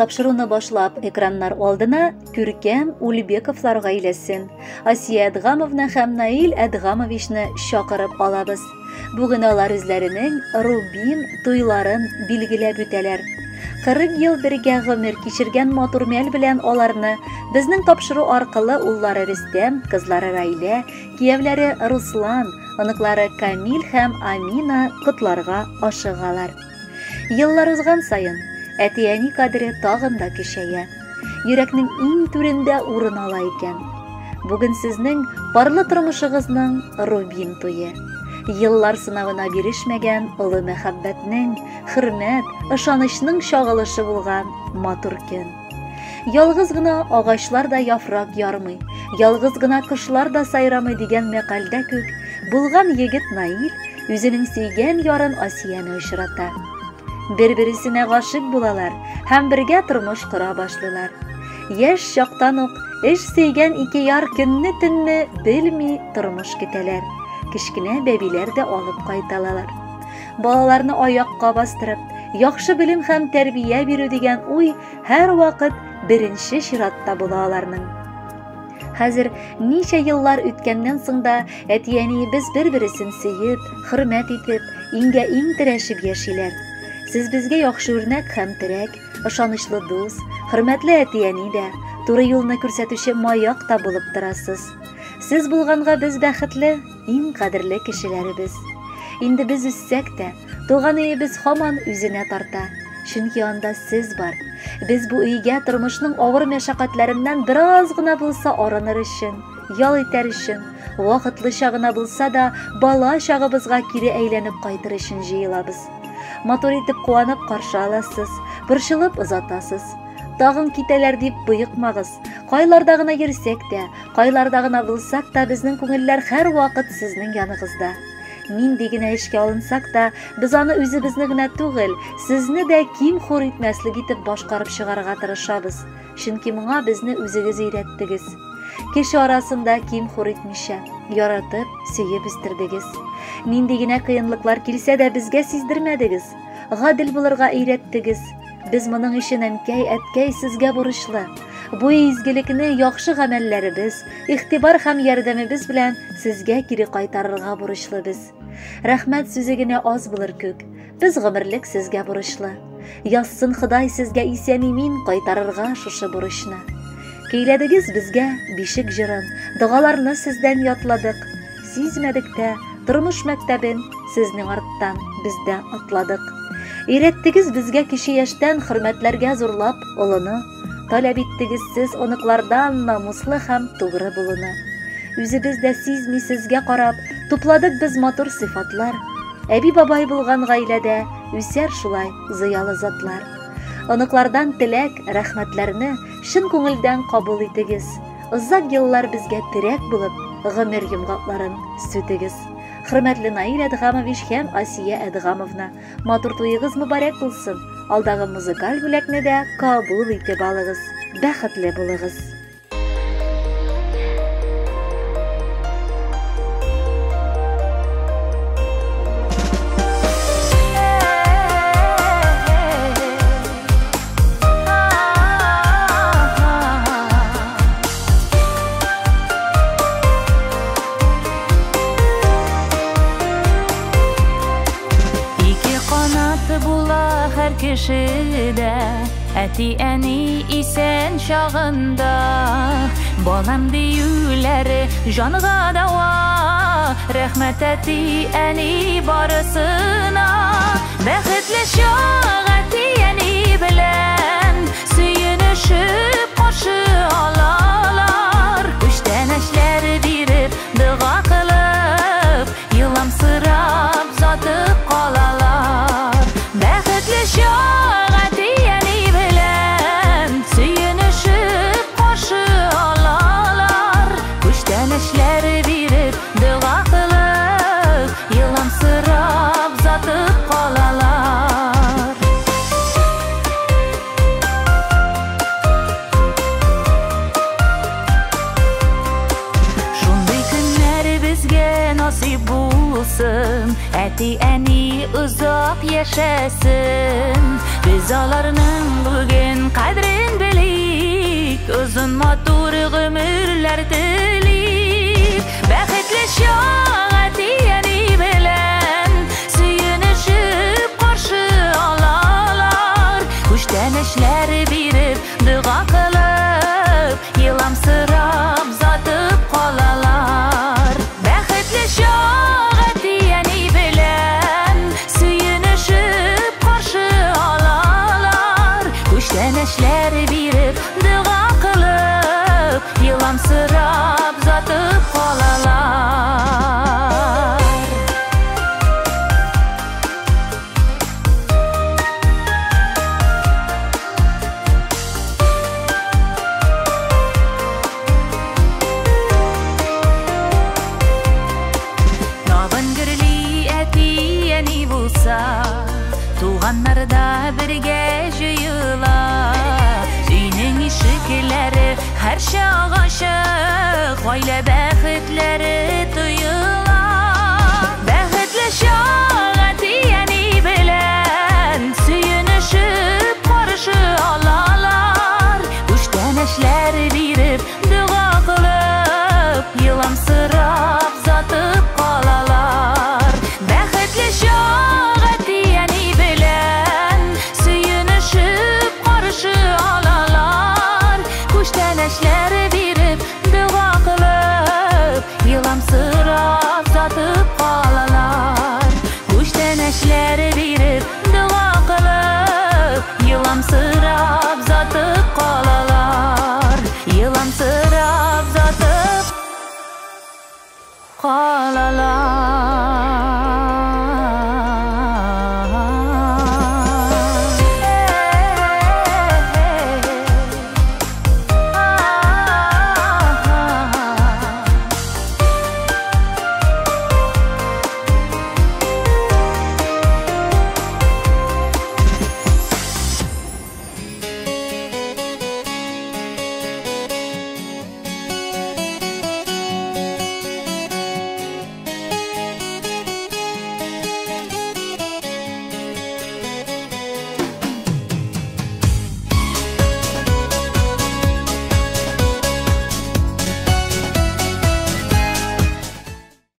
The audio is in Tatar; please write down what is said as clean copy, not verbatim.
Тапшыруны башлап, экраннар алдына күркәм Ульбековлар гаиләсен, Асия Әдгамовна һәм Наил Әдгамовичны чакырып алабыз. Бүген алар үзләренең рубин туйларын билгеләп үтәләр. 40 ел бергә гомер кичергән матур мәл белән аларны безнең тапшыру аркылы уллары Рөстәм, кызлары Раилә, кияүләре Руслан, оныклары Камил һәм Амина котларга ашыгалар. Еллар узган саен әти-әни кадере тагын да көчәя. Йөрәкнең иң түрендә урын ала икән. Бүген сезнең парлы тормышыгызның рубин туе. Еллар сынавына бирешмәгән олы мәхәббәтнең, хөрмәт, ышанычның чагылышы булган матур көн. Ялгыз гына агачлар да яфрак ярмый, ялгыз гына кошлар да сайрамый дигән мәкальдә күк, булган егет Наил үзенең сөйгән ярын Асияне очрата. Бер-бересенә гашыйк булалар һәм бергә тормыш кора башлыйлар. Яшь чактан ук эш сөйгән ике яр көнне-төнне белми тормыш көтәләр. Кечкенә бәбиләр дә алып кайталар. Балаларны аякка бастырып, яхшы белем һәм тәрбия бирү дигән уй һәрвакыт беренче чиратта була аларның. Хәзер ничә еллар үткәннән соң да әти-әниебез бер-бересен сөеп, хөрмәт итеп, иңгә-иң терәшеп яшиләр. Сез безгә яхшы үрнәк һәм терәк, ышанычлы дус, хөрмәтле әти-әни дә, туры юлны күрсәтүче маяк та булып торасыз. Сез булганга без бәхетле, иң кадерле кешеләребез. Инде без үссәк тә, туган өебез һаман үзенә тарта. Чөнки анда сез бар. Без бу өйгә тормышның авыр мәшәкатьләреннән бераз гына булса арыныр өчен, ял итәр өчен, вакытлыча гына булса да бала чагыбызга кире әйләнеп кайтыр өчен җыелабыз. Матур итеп куанып каршы аласыз, борчылып озатасыз. Тагын китәләр дип боекмагыз. Кайларда гына йөрсәк тә, кайларда гына булсак та, безнең күңелләр һәрвакыт сезнең яныгызда. Нинди генә эшкә алынсак та, без аны үзебезне генә түгел, сезне дә ким-хур итмәслек итеп башкарып чыгарга тырышабыз. Чөнки моңа безне үзегез өйрәттегез. Кеше арасында ким-хур итмичә, яратып, сөеп үстердегез. Нинди генә кыенлыклар килсә дә безгә сиздермәдегез. Гадел булырга өйрәттегез. Без моның өчен әнкәй, әткәй сезгә бурычлы. Бу изгелекне яхшы гамәлләребез, игътибар һәм ярдәмебез белән сезгә кире кайтарырга бурычлы без. Рәхмәт сүзе генә аз булыр күк. Без гомерлек сезгә бурычлы. Язсын Ходай сезгә исән-имин кайтарырга шушы бурычны. Көйләдегез безгә бишек җырын, догаларны сездән ятладык. Сизмәдек тә, тормыш мәктәбен сезнең арттан без дә атладык. Өйрәттегез безгә кече яшьтән хөрмәтләргә зурлап олыны. Таләп иттегез сез оныклардан намуслы һәм тугры булуны. Үзебез дә сизми сезгә карап, тупладык без матур сыйфатлар. Әби-бабай булган гаиләдә үсәр шулай зыялы затлар. Оныклардан теләк, рәхмәтләрне чын күңелдән кабул итегез. Озак еллар безгә терәк булып, гомер йомгакларын сүтегез. Хөрмәтле Наил Әдгамович һәм Асия Әдгамовна, матур туегыз мөбарәк булсын. Алдагы музыкаль бүләкне дә кабул итеп алыгыз. Бәхетле булыгыз. Ике канаты була һәр кешедә, әти-әни исән чагында. Балам диюләре җанга дава, рәхмәт әти-әни барысына. Бәхетле чак әти-әни белән, сөенешеп каршы алалар. Күчтәнәчләр биреп, дога кылып, еламсырап сатып калалар. Бәхетле чак әти-әни белән, сөенешеп каршы алалар. Күчтәнәчләр биреп, дога кылып, еламсырап сатып калалар. Шундый көннәр безгә насыйп булсын, әти-әни озак яшәсен. Без аларның бүген кадерен Озын матур гомерләр телик. Бәхетле чак әти-әни белән сөенешеп каршы алалар. Күчтәнәчләр биреп, дога кылып, еламсырап затып калалар. Бәхетле чак әти-әни белән сөенешеп каршы алалар. Күчтәнәчләр биреп, дога кылып, еламсырап затып калалар. Табын гөрли әти-әни булса, туганнар да бергә җыела. Өйнең ишекләре һәрчак ачык, гаилә бәхетләре